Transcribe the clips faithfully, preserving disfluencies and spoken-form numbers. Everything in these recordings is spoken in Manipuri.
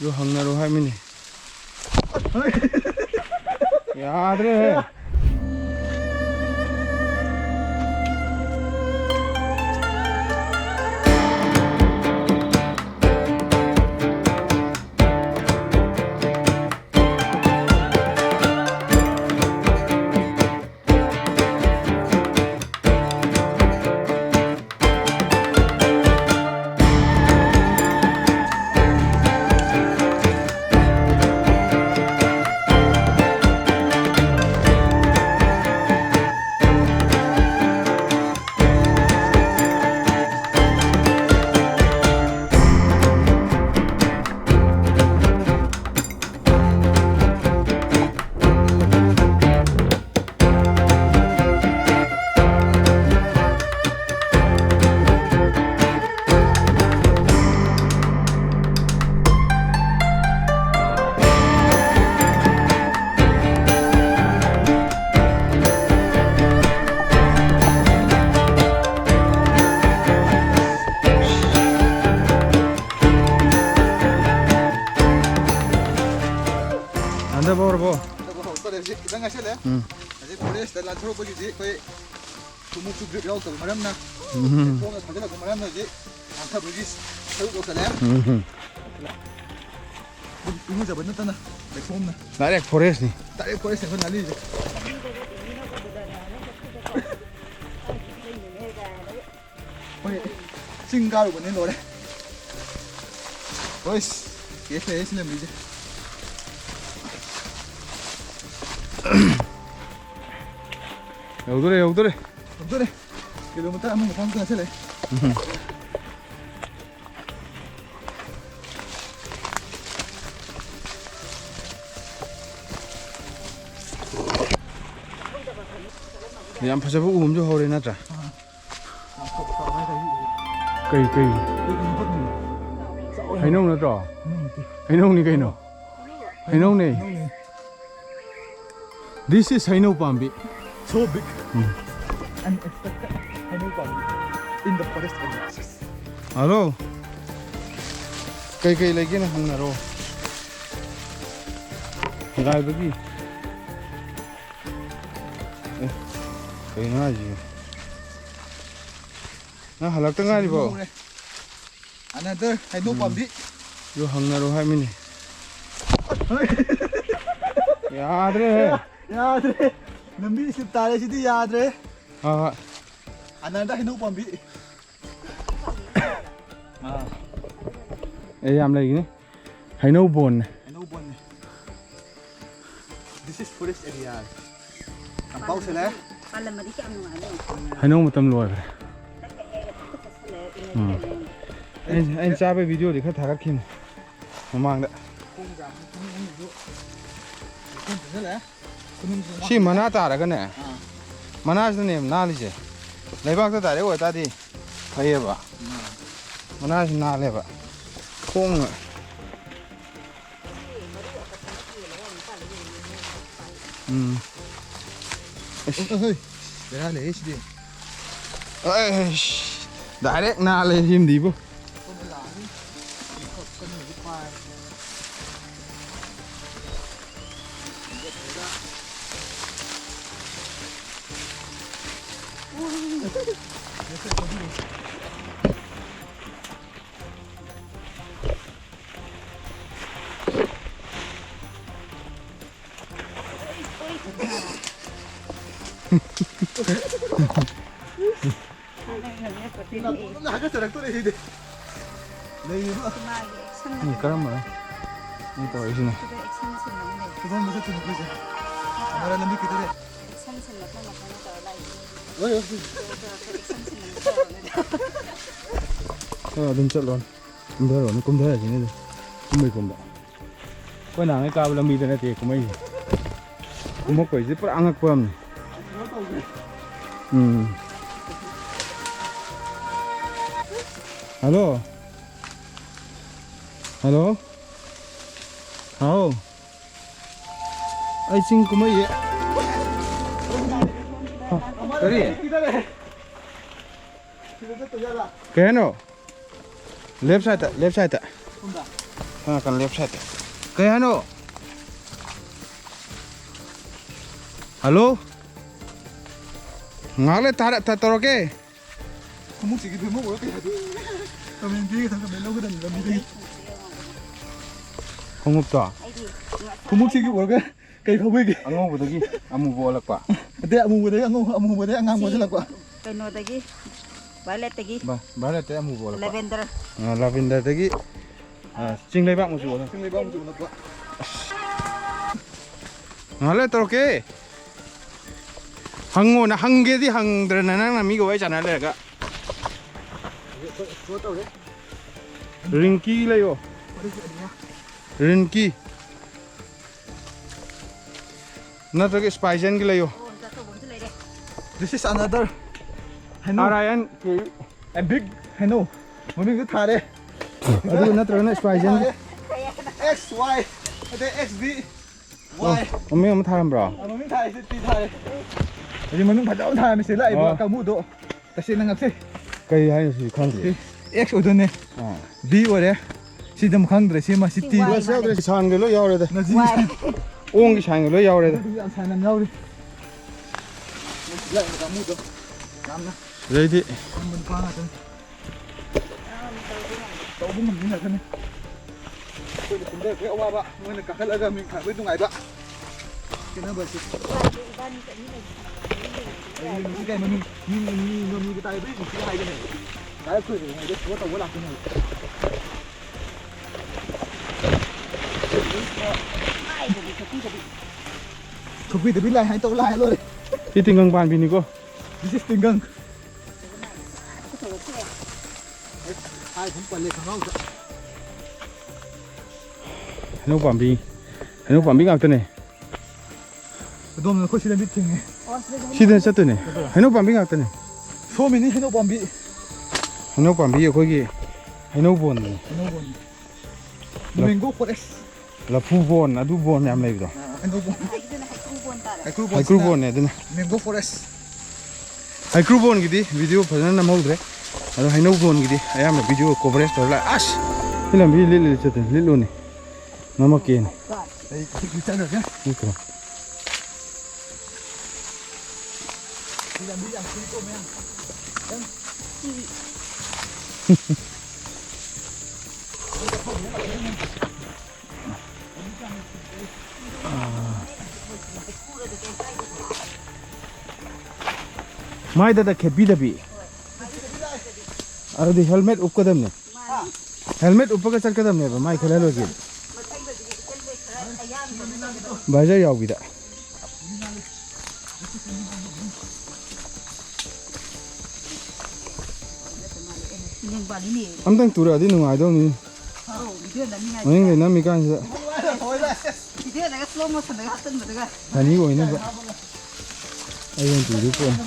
ꯑꯗꯨ ꯍꯪꯅꯔꯣ ꯍꯥꯏꯃꯤꯅꯦ꯫ ꯌꯥꯗ꯭ꯔꯦꯍꯦ꯫ ꯍꯟꯊꯕ ꯍꯧꯔꯕꯣ? ꯍꯟꯊꯕ ꯍꯧꯔꯛꯇꯣꯔꯦ ꯍꯧꯖꯤꯛ, ꯈꯤꯇꯪ ꯉꯥꯏꯁꯜꯂꯦ꯫ ꯎꯝ꯫ ꯍꯧꯖꯤꯛ ꯐꯣꯔꯦꯁꯇ ꯂꯥꯟꯊꯣꯔꯛꯄꯒꯤꯗꯤ ꯑꯩꯈꯣꯏ ꯈꯣꯡꯎꯞꯁꯨ ꯒ꯭ꯔꯤꯞ ꯌꯥꯎꯗꯕ ꯃꯔꯝꯅ, ꯎꯝ꯫ ꯂꯩꯈꯣꯝꯅ ꯊꯥꯖꯤꯜꯂꯛꯄ ꯃꯔꯝꯅ ꯍꯧꯖꯤꯛ ꯂꯥꯟꯊꯕꯒꯤ ꯁꯔꯨꯛ ꯌꯧꯁꯜꯂꯦ꯫ ꯎꯝ꯫ ꯑꯗꯨꯝ ꯏꯔꯨꯖꯕ ꯅꯠꯇꯅ ꯂꯩꯈꯣꯝꯅ꯫ ꯗꯥꯏꯔꯦꯛ ꯐꯣꯔꯦꯁꯅꯤ꯫ ꯗꯥꯏꯔꯦꯛ ꯐꯣꯔꯦꯁꯅꯤ ꯑꯩꯈꯣꯏ ꯅꯥꯜꯂꯤꯁꯦ꯫ ꯑꯩꯈꯣꯏ ꯆꯤꯡ ꯀꯥꯔꯨꯕꯅꯤ ꯂꯣꯏꯔꯦ꯫ ꯍꯣꯏꯁ, ꯀꯦꯁ ꯂꯩꯔꯦ ꯁꯤ ꯂꯝꯕꯤꯁꯦ꯫ ꯌꯧꯗꯣꯔꯦ, ꯌꯧꯗꯣꯔꯦ꯫ ꯌꯧꯗꯣꯔꯦ꯫ ꯀꯤꯂꯣꯃꯤꯇꯔ ꯑꯃ ꯃꯈꯥꯏꯃꯨꯛꯇ ꯉꯥꯏꯁꯜꯂꯦ꯫ ꯎꯝ꯫ ꯌꯥꯝ ꯐꯖꯕ ꯎ ꯑꯃꯁꯨ ꯍꯧꯔꯦ ꯅꯠꯇ꯭ꯔꯥ? ꯑꯥ꯫ ꯌꯥꯝ ꯐꯖꯕ ꯍꯥꯏꯇꯥꯔꯦ ꯎ꯫ ꯀꯩ, ꯀꯩ? ꯑꯩꯈꯣꯏꯒꯤ ꯃꯐꯝꯅꯤ꯫ ꯆꯥꯎꯋꯦ꯫ ꯍꯩꯅꯧ ꯅꯠꯇ꯭ꯔꯣ? ꯍꯩꯅꯧ ꯅꯠꯇꯦ꯫ ꯍꯩꯅꯧꯅꯤ ꯀꯩꯅꯣ? ꯍꯩꯅꯧꯅꯦ꯫ ꯍꯩꯅꯧꯅꯦ꯫ This is ꯍꯩꯅꯧ ꯄꯥꯝꯕꯤ꯫ So big. ꯎꯝ꯫ Unexpected ꯍꯩꯅꯧ ꯄꯥꯝꯕꯤ in the forest area. Hello. ꯀꯩꯀꯩ ꯂꯩꯒꯦꯅ ꯍꯪꯅꯔꯣ꯫ ꯉꯥꯏꯕꯒꯤ꯫ ꯑꯦ, ꯀꯩꯅꯣ ꯍꯥꯏꯁꯤꯕꯣ? ꯅꯪ ꯍꯜꯂꯛꯇ ꯉꯥꯏꯔꯤꯕꯣ? ꯍꯧꯔꯦ꯫ ꯑꯅꯗꯔ ꯍꯩꯅꯧ ꯎꯝ꯫ ꯄꯥꯝꯕꯤ꯫ ꯑꯗꯨ ꯍꯪꯅꯔꯣ ꯍꯥꯏꯃꯤꯅꯦ꯫ ꯌꯥꯗ꯭ꯔꯦꯍꯦ꯫ ꯌꯥꯗ꯭ꯔꯦ꯫ ꯂꯝꯕꯤ slip ꯇꯥꯔꯦ ꯁꯤꯗꯤ ꯌꯥꯗ꯭ꯔꯦ꯫ ꯍꯣꯏ, ꯍꯣꯏ꯫ ꯑꯅꯗꯔ ꯍꯩꯅꯧ ꯄꯥꯝꯕꯤ꯫ ꯑꯥ꯫ ꯑꯦ, ꯌꯥꯝ ꯂꯩꯒꯅꯤ꯫ ꯍꯩꯅꯧ ꯕꯣꯟꯅꯦ꯫ ꯍꯩꯅꯧ ꯕꯣꯟꯅꯦ꯫ This is forest area꯫ ꯌꯥꯝ ꯄꯥꯎꯁꯦ ꯂꯩ꯫ ꯄꯥꯜꯂꯝꯃꯗꯤ ꯀꯌꯥꯝ ꯅꯨꯡꯉꯥꯏꯅꯤ꯫ ꯍꯩꯅꯧ ꯃꯇꯝ ꯂꯣꯏꯈ꯭ꯔꯦ꯫ ꯆꯠꯁꯜꯂꯦ, ꯎꯝ꯫ ꯏꯅꯔꯖꯤ ꯂꯩꯕꯅꯤꯅ꯫ ꯑꯩꯅ, ꯑꯩꯅ ꯆꯥꯕꯩ video ꯗꯤ ꯈꯔ ꯊꯥꯒꯠꯈꯤꯕꯅꯦ ꯃꯃꯥꯡꯗ꯫ ꯈꯣꯡ ꯆꯥꯝꯃ, ꯈꯣꯡ ꯑꯍꯨꯝꯁꯨ ꯂꯩꯈꯣꯝ ꯆꯪꯁꯜꯂꯛꯑꯦ꯫ ꯈꯨꯅꯨꯡꯁꯨ ꯁꯤ ꯃꯅꯥ ꯇꯥꯔꯒꯅꯦ, ꯑꯥ꯫ ꯃꯅꯥꯁꯤꯗꯅꯦ ꯅꯥꯜꯂꯤꯁꯦ꯫ ꯂꯩꯕꯥꯛꯇ direct ꯑꯣꯏꯇꯥꯔꯗꯤ ꯐꯩꯌꯦꯕ꯫ ꯎꯝ꯫ ꯃꯅꯥꯁꯤ ꯅꯥꯜꯂꯦꯕ꯫ ꯈꯣꯡꯅ꯫ ꯎꯝ꯫ ꯑꯁ꯫ ꯑꯣ, ꯍꯣꯏ꯫ ꯕꯦꯔꯥ ꯂꯩꯌꯦ ꯁꯤꯗꯤ꯫ ꯑꯩꯁ, direct ꯅꯥꯜꯂꯦ ꯁꯤꯃꯗꯤꯕꯨ꯫ ꯅꯥꯇꯣꯟꯗ ꯍꯥꯒꯠꯆꯔꯛꯇꯣꯔꯦ ꯁꯤꯗꯤ꯫ ꯂꯩꯔꯤꯕ ꯃꯥꯒꯤ action ꯎꯝ, ꯀꯔꯝꯕꯅꯣ? ꯑꯩ ꯇꯧꯔꯛꯏꯁꯤꯅ꯫ ꯁꯤꯗ action ꯁꯤꯟꯕ ꯑꯃ ꯂꯩ꯫ ꯀꯗꯣꯝꯗ ꯆꯠꯇꯣꯏꯅꯣ ꯑꯩꯈꯣꯏꯁꯦ? ꯃꯔꯥ ꯂꯝꯕꯤ ꯀꯩꯗ ꯂꯩ? Action ꯁꯤꯟꯕ ꯃꯐꯝ ꯃꯐꯝꯗ ꯇꯧꯔ ꯂꯥꯛꯏ꯫ ꯍꯣꯏ, ꯍꯣꯏ꯫ ꯑꯗꯣ ꯑꯩꯈꯣꯏ action ꯁꯤꯟꯕ ꯑꯃ ꯇꯧꯔꯕꯅꯤꯅ꯫ ꯈꯔ ꯑꯗꯨꯝ ꯆꯠꯂꯣ꯫ ꯀꯨꯝꯊꯔꯛꯑꯣꯅꯦ, ꯀꯨꯝꯊꯔꯛꯑꯁꯤꯅꯦ ꯑꯗꯨꯝ꯫ ꯀꯨꯝꯕꯩ ꯀꯨꯝꯕ꯫ ꯑꯩꯈꯣꯏ ꯅꯍꯥꯟꯒꯩ ꯀꯥꯕ ꯂꯝꯕꯤꯗ ꯅꯠꯇꯦ ꯀꯨꯝꯃꯛꯏꯁꯦ꯫ ꯀꯨꯝꯃꯛꯄꯩꯁꯦ ꯄꯨꯔꯥ ꯑꯉꯛꯄ ꯑꯃꯅꯤ꯫ ꯎꯝ꯫ ꯍꯜꯂꯣ꯫ ꯍꯜꯂꯣ꯫ ꯍꯥꯎ꯫ ꯑꯩ ꯆꯤꯡ ꯀꯨꯝꯃꯛꯏꯌꯦ꯫ ꯀꯔꯤ? ꯀꯩ ꯍꯥꯏꯅꯣ? Left side ꯇ, left side ꯇ꯫ ꯁꯣꯝꯗ꯫ ꯁꯣꯝ ꯅꯥꯀꯟ left side ꯇ꯫ ꯀꯩ ꯍꯥꯏꯅꯣ? ꯍꯜꯂꯣ꯫ ꯉꯥꯏꯍꯥꯛ ꯂꯩ ꯇꯥꯔ-, ꯇ-, ꯇꯧꯔꯛꯀꯦ꯫ ꯈꯣꯡꯎꯞꯁꯤꯒꯤ ꯐꯤꯕꯝ ꯎꯔ ꯀꯩ ꯍꯥꯏꯗꯣꯏꯅꯣ? ꯀꯃꯦꯟ ꯄꯤꯒꯗꯕ, ꯀꯃꯦꯟ ꯂꯧꯒꯗꯕꯅꯤ ꯂꯝꯕꯤꯗꯒꯤ꯫ ꯈꯣꯡꯎꯞꯇꯣ? ꯈꯣꯡꯎꯞꯁꯤꯒꯤ ꯎꯔꯒ ꯀꯩ ꯐꯥꯎꯕꯤꯒꯦ? ꯑꯉꯧꯕꯗꯒꯤ ꯑꯃꯨꯕ ꯑꯣꯜꯂꯛꯄ꯫ ꯑꯗꯩ ꯑꯃꯨꯕꯗꯒꯤ ꯑꯉꯧ-, ꯑꯃꯨꯕꯗꯒꯤ ꯑꯉꯥꯡꯕ ꯁꯤ ꯑꯣꯟꯁꯤꯜꯂꯛꯄ꯫ ꯀꯩꯅꯣꯗꯒꯤ, violetꯇꯒꯤ꯫ ꯚꯥ-, violetꯇꯒꯤ ꯑꯃꯨꯕ ꯑꯣꯜꯂꯛꯄ꯫ Lavender꯫ ꯑ, lavenderꯗꯒꯤ, ꯑ, ꯆꯤꯡ ꯂꯩꯕꯥꯛ ꯃꯆꯨ ꯑꯣꯜꯂꯛꯄ꯫ ꯆꯤꯡ ꯂꯩꯕꯥꯛ ꯃꯆꯨ ꯑꯣꯜꯂꯛꯄ꯫ ꯉꯥꯏꯍꯥꯛ ꯂꯩꯔ ꯇꯧꯔꯛꯀꯦ꯫ ꯍꯪꯉꯣꯅ ꯍꯪꯒꯦꯗꯤ ꯍꯪꯗ꯭ꯔꯅ ꯅꯪꯅ ꯃꯤꯒ ꯋꯥꯔꯤ ꯁꯥꯟꯅ ꯂꯩꯔꯒ꯫ ꯔꯤꯡꯀꯤ ꯂꯩꯌꯣ꯫ ꯔꯤꯡꯀꯤ꯫ ꯅꯠꯇ꯭ꯔꯒ ꯁ꯭ꯄꯥꯏꯖꯟꯒꯤ ꯂꯩꯌꯣ꯫ This is another ꯍꯩꯅꯧ꯫ R I N K. A big ꯍꯩꯅꯧ꯫ ꯃꯃꯤꯡꯁꯨ ꯊꯥꯔꯦ꯫ ꯑꯗꯨ ꯅꯠꯇ꯭ꯔꯒꯅ ꯁ꯭ꯄꯥꯏꯖꯟꯒꯤ꯫ X Y꯫ ꯑꯗꯩ X B꯫ ꯑꯣ, Y꯫ ꯃꯃꯤꯡ ꯑꯃ ꯊꯥꯔꯝꯕ꯭ꯔꯣ? ꯑ, ꯃꯃꯤꯡ ꯊꯥꯔꯤꯁꯦ T ꯊꯥꯔꯦ꯫ ꯍꯧꯖꯤꯛ ꯃꯃꯤꯡ ꯐꯖꯕ ꯑꯃ ꯊꯥꯔꯝꯃꯤ ꯁꯤ ꯂꯥꯛꯏꯕ ꯑꯣ꯫ ꯀꯥꯡꯕꯨꯗꯣ꯫ ꯇꯁꯦꯡꯅ ꯉꯛꯆꯩ꯫ ꯀꯩ ꯍꯥꯏꯅꯣ ꯁꯤ ꯈꯪꯗꯦ꯫ ꯁꯤ X ꯑꯣꯏꯗꯣꯏꯅꯦ꯫ ꯑꯥ꯫ B ꯑꯣꯏꯔꯦ꯫ ꯁꯤꯗꯤ ꯑꯃꯨꯛ ꯈꯪꯗ꯭ꯔꯦ꯫ ꯁꯤ ꯑꯃ ꯁꯤ T꯫ ꯁꯤ Y ꯃꯥꯜꯂꯦ꯫ ꯌꯥꯎꯗ꯭ꯔꯦ꯫ ꯁꯥꯟꯒ ꯂꯣꯏ ꯌꯥꯎꯔꯦꯗ꯫ ꯅꯖꯤ꯫ Y꯫ ꯑꯣꯡꯒꯤ ꯁꯥꯟꯒ ꯂꯣꯏ ꯌꯥꯎꯔꯦꯗ꯫ ꯌꯥꯝ ꯁꯥꯟꯅ ꯌꯥꯎꯔꯤ꯫ ꯂꯥꯛꯏꯕ ꯀꯥꯡꯕꯨꯗꯣ ꯌꯥꯝꯅ ꯑꯗꯩꯗꯤ ꯉꯝꯕ ꯅꯨꯄꯥ ꯉꯥꯛꯇꯅꯤ꯫ ꯇꯧꯕ ꯉꯝꯕꯤ ꯉꯥꯛꯇꯅꯤ꯫ ꯑꯩꯈꯣꯏꯅ ꯀꯨꯝꯊꯔꯛꯄꯒꯤ ꯑꯋꯥꯕ, ꯃꯣꯏꯅ ꯀꯥꯈꯠꯂꯒ ꯃꯤꯡ ꯊꯥꯕꯒꯤ ꯅꯨꯡꯉꯥꯏꯕ꯫ ꯈꯦꯠꯅꯕꯁꯦ꯫ ꯑꯩ ꯃꯁꯤ ꯀꯩ ꯃꯃꯤꯡ? ꯃꯤ, ꯃꯤ, ꯃꯤ, ꯅꯣꯅꯤꯒ ꯇꯥꯏ ꯕ꯭ꯔꯤꯖ ꯁꯤ ꯍꯥꯏꯒꯅꯦꯕ꯫ ꯗꯥꯏꯔꯦꯛ ꯊꯣꯛꯏꯕ ꯃꯣꯏꯗ ꯁꯣ ꯇꯧꯕ ꯂꯥꯛꯇꯣꯏꯅꯦꯕ꯫ ꯊꯣꯛꯄꯤꯗꯕꯤ ꯂꯥꯛꯑꯦ ꯍꯥꯏꯅ ꯇꯧ ꯂꯥꯛꯑꯦ ꯂꯣꯏꯔꯦ꯫ ꯁꯤ ꯇꯤꯡꯒꯪ ꯄꯥꯟꯕꯤꯅꯤꯀꯣ꯫ This is ꯇꯤꯡꯒꯪ꯫ ꯍꯥꯏ ꯁꯨꯝ ꯄꯜꯂꯦ ꯈꯪꯍꯧꯗ꯫ ꯍꯩꯅꯧ ꯄꯥꯝꯕꯤ, ꯍꯩꯅꯧ ꯄꯥꯝꯕꯤ ꯉꯥꯛꯇꯅꯦ꯫ ꯑꯗꯣꯝꯅ ꯑꯩꯈꯣꯏ ꯁꯤꯗ ꯃꯤꯠ ꯊꯤꯡꯉꯦ꯫ ꯁꯤꯗ ꯆꯠꯇꯣꯏꯅꯦ꯫ ꯍꯩꯅꯧ ꯄꯥꯝꯕꯤ ꯉꯥꯛꯇꯅꯦ꯫ ꯁꯣꯝꯒꯤꯅꯤ ꯍꯩꯅꯧ ꯄꯥꯝꯕꯤ꯫ ꯍꯩꯅꯧ ꯄꯥꯝꯕꯤ ꯑꯩꯈꯣꯏꯒꯤ ꯍꯩꯅꯧ ꯕꯣꯟꯅꯤ꯫ ꯍꯩꯅꯧ ꯕꯣꯟ꯫ ꯂꯐꯨ ꯕꯣꯟ, ꯑꯗꯨ ꯕꯣꯟ ꯌꯥꯝ ꯂꯩꯕꯗꯣ꯫ ꯑ, ꯍꯩꯅꯧ ꯕꯣꯟ꯫ ꯍꯩꯀ꯭ꯔꯨ ꯕꯣꯟ ꯇꯥꯔꯦ꯫ ꯍꯩꯀ꯭ꯔꯨ ꯕꯣꯟꯁꯤꯅ ꯕꯣꯟꯅꯦ ꯑꯗꯨꯅ꯫ Mango forest꯫ ꯍꯩꯀ꯭ꯔꯨ ꯕꯣꯟꯒꯤꯗꯤ video ꯐꯖꯅ ꯅꯝꯍꯧꯗ꯭ꯔꯦ꯫ ꯑꯗꯣ ꯍꯩꯅꯧ ꯕꯣꯟꯒꯤꯗꯤ ꯑꯌꯥꯝꯕ video coverage ꯇꯧꯔ ꯂꯥꯛꯑꯦ꯫ ꯑꯁ! ꯁꯤ ꯂꯝꯕꯤ ꯂꯤꯠ ꯂꯤꯠ ꯆꯠꯇꯣꯏꯅꯦ꯫ ꯂꯤꯠꯂꯨꯅꯦ꯫ ꯅꯝꯃꯛꯀꯦꯅꯦ꯫ ꯑꯩ ꯍꯧꯖꯤꯛ ꯆꯠꯂꯒꯦ꯫ ꯂꯤꯠꯈ꯭ꯔꯣ꯫ ꯃꯥꯏꯗꯗ ꯈꯦꯠꯄꯤꯗꯕꯤ꯫ ꯑꯗꯨꯗꯤ helmet ꯎꯞꯀꯗꯕꯅꯦ꯫ Helmet ꯎꯞꯄꯒ ꯆꯠꯀꯗꯕꯅꯦꯕ ꯃꯥꯏ ꯈꯜꯍꯜꯂꯣꯏꯒꯦꯗꯤ꯫ Visor ꯌꯥꯎꯕꯤꯗ꯫ ꯑꯝꯇꯪ ꯇꯨꯔꯛꯑꯗꯤ ꯅꯨꯡꯉꯥꯏꯗꯧꯅꯤ꯫ ꯃꯅꯤꯡꯗꯩ ꯅꯝꯃꯤ ꯀꯥꯟꯁꯤꯗ꯫ Funny ꯑꯣꯏꯅꯕ꯫ ꯑꯩ ꯑꯣꯏꯅ ꯇꯨꯗꯣꯏ ꯄꯣꯠꯅꯤ꯫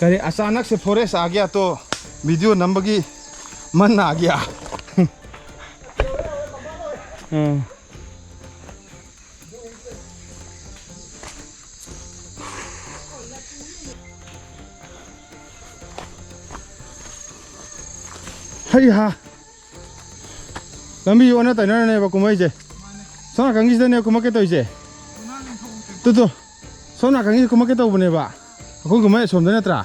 ꯀꯔꯤ, ꯑꯆꯥꯅꯛ ꯁꯦ forest आ गया तो video ꯅꯝꯕꯒꯤ मन आ गया꯫ ꯎꯝ꯫ ꯍꯩ ꯍꯥ꯫ ꯂꯝꯕꯤ ꯑꯣꯟꯅ ꯇꯩꯅꯔꯅꯦꯕ ꯀꯨꯝꯃꯛꯏꯁꯦ꯫ ꯁꯣꯝ ꯅꯥꯀꯟꯒꯤꯁꯤꯗꯅꯦ ꯀꯨꯝꯃꯛꯀꯦ ꯇꯧꯔꯤꯁꯦ꯫ Two two. ꯁꯣꯝ ꯅꯥꯀꯟꯒꯤꯁꯤ ꯀꯨꯝꯃꯛꯀꯦ ꯇꯧꯕꯅꯦꯕ꯫ ꯑꯩꯈꯣꯏ ꯀꯨꯝꯃꯛꯏ ꯑꯁꯣꯝꯗ ꯅꯠꯇ꯭ꯔꯥ?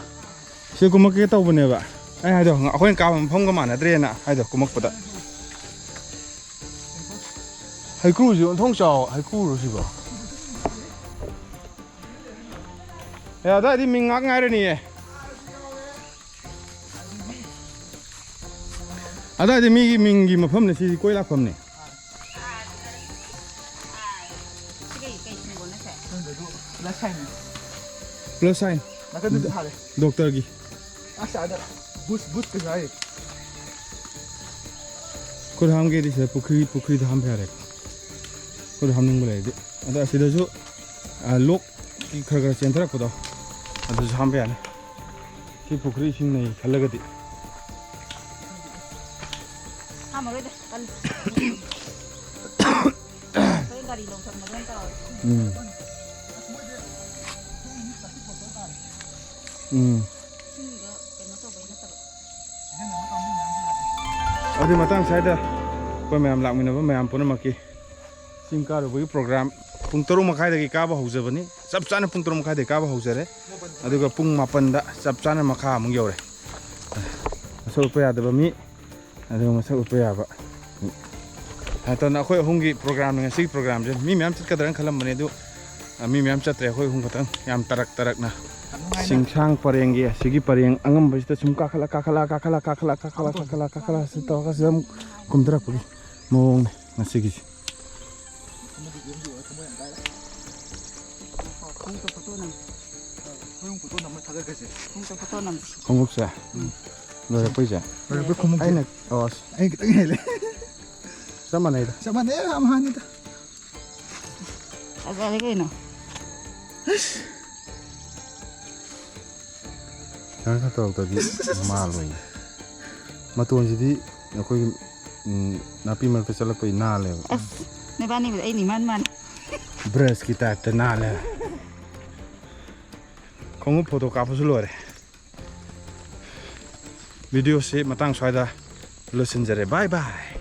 ꯁꯤ ꯀꯨꯝꯃꯛꯀꯦ ꯇꯧꯕꯅꯦꯕ꯫ ꯑꯩ ꯍꯥꯏꯗꯣ ꯑꯩꯈꯣꯏꯅ ꯀꯥꯕ ꯃꯐꯝꯒ ꯃꯥꯟꯅꯗ꯭ꯔꯦꯅ ꯍꯥꯏꯗꯣ ꯀꯨꯝꯃꯛꯄꯗ꯫ ꯍꯩꯀ꯭ꯔꯨꯁꯤ ꯑꯣꯟꯊꯣꯛ ꯆꯥꯎ ꯍꯩꯀ꯭ꯔꯨꯔꯣ ꯁꯤꯕꯣ? ꯑꯦ, ꯑꯗꯥꯏꯗꯤ ꯃꯤꯡ ꯉꯥꯛ ꯉꯥꯏꯔꯅꯤꯌꯦ꯫ ꯑꯗꯥꯏꯗꯤ ꯃꯤꯒꯤ ꯃꯤꯡꯒꯤ ꯃꯐꯝꯅꯦ ꯁꯤꯗꯤ ꯀꯣꯏ ꯂꯥꯛꯐꯝꯅꯦ꯫ ꯁꯤ ꯀꯩ, ꯀꯩ ꯁꯤꯝꯕꯣꯜꯅꯣ ꯁꯦ? ꯈꯪꯗꯦ, ꯑꯗꯨ plus sign ꯅꯤ꯫ Plus sign꯫ ꯅꯥꯀꯟꯗꯁꯨ ꯊꯥꯔꯦ꯫ Doctor ꯒꯤ꯫ ꯑꯁ, ꯑꯥꯗ ꯕꯨꯁ, ꯕꯨꯁ ꯀꯩꯁꯨ ꯍꯥꯏꯔꯤ꯫ ꯈꯨꯠ ꯍꯥꯝꯒꯦꯗꯤ ꯁꯤꯗ ꯄꯨꯈ꯭ꯔꯤ, ꯄꯨꯈ꯭ꯔꯤꯗ ꯍꯥꯝꯕ ꯌꯥꯔꯦ꯫ ꯈꯨꯠ ꯍꯥꯝꯅꯤꯡꯕ ꯂꯩꯔꯗꯤ꯫ ꯑꯗꯣ ꯑꯁꯤꯗꯁꯨ, ꯑ, ꯂꯣꯛꯀꯤ ꯈꯔ ꯈꯔ ꯆꯦꯟꯊꯔꯛꯄꯗꯣ, ꯑꯗꯨꯁꯨ ꯍꯥꯝꯕ ꯌꯥꯅꯤ꯫ ꯁꯤ ꯄꯨꯈ꯭ꯔꯤ ꯏꯁꯤꯡ ꯅꯩ ꯈꯜꯂꯒꯗꯤ꯫ ꯍꯥꯝꯃꯔꯣꯏꯗ, ꯇꯜꯂꯤ꯫ ꯑꯩꯈꯣꯏ ꯒꯥꯔꯤ ꯂꯧ ꯆꯠꯄꯗꯣ ꯑꯣꯏꯅ ꯇꯧꯔꯒꯦ꯫ ꯎꯝ꯫ ꯎꯝ꯫ ꯏꯁꯤꯡꯗꯣ ꯀꯩꯅꯣ ꯇꯧꯕꯩ ꯅꯠꯇꯕ꯫ ꯑꯗꯨꯏ ꯃꯇꯥꯡ ꯁ꯭ꯋꯥꯏꯗ ꯃꯌꯥꯝ ꯂꯥꯛꯃꯤꯟꯅꯕ ꯃꯌꯥꯝ ꯄꯨꯝꯅꯃꯛꯀꯤ ꯆꯤꯡ ꯀꯥꯔꯨꯕꯒꯤ ꯄ꯭ꯔꯣꯒ꯭ꯔꯥꯝ ꯄꯨꯡ ꯇꯔꯨꯛ ꯃꯈꯥꯏꯗꯒꯤ ꯀꯥꯕ ꯍꯧꯖꯕꯅꯤ꯫ ꯆꯞ ꯆꯥꯅ ꯄꯨꯡ ꯇꯔꯨꯛ ꯃꯈꯥꯏꯗꯒꯤ ꯀꯥꯕ ꯍꯧꯖꯔꯦ꯫ ꯑꯗꯨꯒ ꯄꯨꯡ ꯃꯥꯄꯟꯗ ꯆꯞ ꯆꯥꯅ ꯃꯈꯥ ꯑꯃꯨꯛ ꯌꯧꯔꯦ꯫ ꯃꯁꯛ ꯎꯠꯄ ꯌꯥꯗꯕ ꯃꯤ, ꯑꯗꯨꯒ ꯃꯁꯛ ꯎꯠꯄ ꯌꯥꯕ ꯃꯤ꯫ ꯍꯥꯏꯇꯅ ꯑꯩꯈꯣꯏ ꯑꯍꯨꯝꯒꯤ ꯄ꯭ꯔꯣꯒ꯭ꯔꯥꯝꯅꯤ ꯉꯁꯤꯒꯤ ꯄ꯭ꯔꯣꯒ꯭ꯔꯥꯝꯁꯦ꯫ ꯃꯤ ꯃꯌꯥꯝ ꯆꯠꯀꯗ꯭ꯔꯅ ꯈꯜꯂꯝꯕꯅꯦ, ꯑꯗꯨ ꯑ, ꯃꯤ ꯃꯌꯥꯝ ꯆꯠꯇ꯭ꯔꯦ, ꯑꯩꯈꯣꯏ ꯑꯍꯨꯝ ꯈꯛꯇꯪ ꯌꯥꯝ ꯇꯔꯛ ꯇꯔꯛꯅ꯫ ꯌꯥꯝ ꯅꯨꯡꯉꯥꯏꯅ꯫ ꯆꯤꯡꯁꯥꯡ ꯄꯔꯦꯡꯒꯤ ꯑꯁꯤꯒꯤ ꯄꯔꯦꯡ ꯑꯉꯝꯕꯁꯤꯗ ꯁꯨꯝ ꯀꯥꯈꯠꯂ, ꯀꯥꯈꯠꯂ, ꯀꯥꯈꯠꯂ, ꯀꯥꯈꯠꯂ, ꯀꯥꯈꯠꯂ, ꯀꯥꯈꯠꯂ, ꯀꯥꯈꯠꯂ, ꯁꯤ ꯇꯧꯔꯒ ꯁꯤꯗ ꯑꯃꯨꯛ ꯀꯨꯝꯊꯔꯛꯄꯒꯤ ꯃꯑꯣꯡꯅꯦ ꯉꯁꯤꯒꯤꯁꯦ꯫ ꯈꯣꯡꯎꯞꯇ ꯐꯣꯇꯣ ꯅꯝ-, ꯈꯣꯡꯎꯞ ꯐꯣꯇꯣ ꯅꯝꯃ ꯊꯥꯒꯠꯀꯁꯦ꯫ ꯈꯣꯡꯎꯞꯇ ꯐꯣꯇꯣ ꯅꯝꯁꯤ꯫ ꯈꯣꯡꯎꯞꯁꯦ? ꯎꯝ꯫ ꯂꯣꯏꯔꯛꯄꯩꯁꯦ? ꯂꯣꯏꯔꯛꯄꯩ ꯈꯣꯡꯎꯞꯁꯦ꯫ ꯑꯩꯅ, ꯑꯣ, ꯑꯁ꯫ ꯑꯩ ꯈꯤꯇꯪ ꯍꯦꯜꯂꯦ꯫ ꯆꯞ ꯃꯥꯟꯅꯩꯗ꯫ ꯆꯞ ꯃꯥꯟꯅꯩ, ꯌꯥꯝ ꯍꯥꯟꯅꯤꯗ꯫ ꯐꯖꯔꯦ ꯀꯩꯅꯣ꯫ ꯑꯁ꯫ ꯀꯩꯅꯣ ꯈꯔ ꯇꯧꯔꯛꯇ꯭ꯔꯗꯤ ꯃꯥꯜꯂꯣꯏꯅꯦ꯫ ꯃꯇꯣꯟꯁꯤꯗꯤ ꯑꯩꯈꯣꯏꯒꯤ, ꯎꯝ, ꯅꯥꯄꯤ ꯃꯔꯛꯇ ꯆꯠꯂꯛꯄꯒꯤ ꯅꯥꯜꯂꯦꯕ꯫ ꯑꯁ, ꯅꯕꯥꯅꯤꯕꯨꯗꯤ ꯑꯩꯅ ꯏꯃꯥꯟ ꯃꯥꯟꯅꯤ꯫ ꯕ꯭ꯔꯁꯀꯤ ꯇꯥꯏꯞꯇ ꯅꯥꯜꯂꯦ꯫ ꯈꯣꯡꯎꯞ ꯐꯣꯇꯣ ꯀꯥꯞꯄꯁꯨ ꯂꯣꯏꯔꯦ꯫ ꯚꯤꯗꯤꯑꯣꯁꯤ ꯃꯇꯥꯡ ꯁ꯭ꯋꯥꯏꯗ ꯂꯣꯏꯁꯤꯟꯖꯔꯦ꯫ ꯕꯥꯏ ꯕꯥꯏ꯫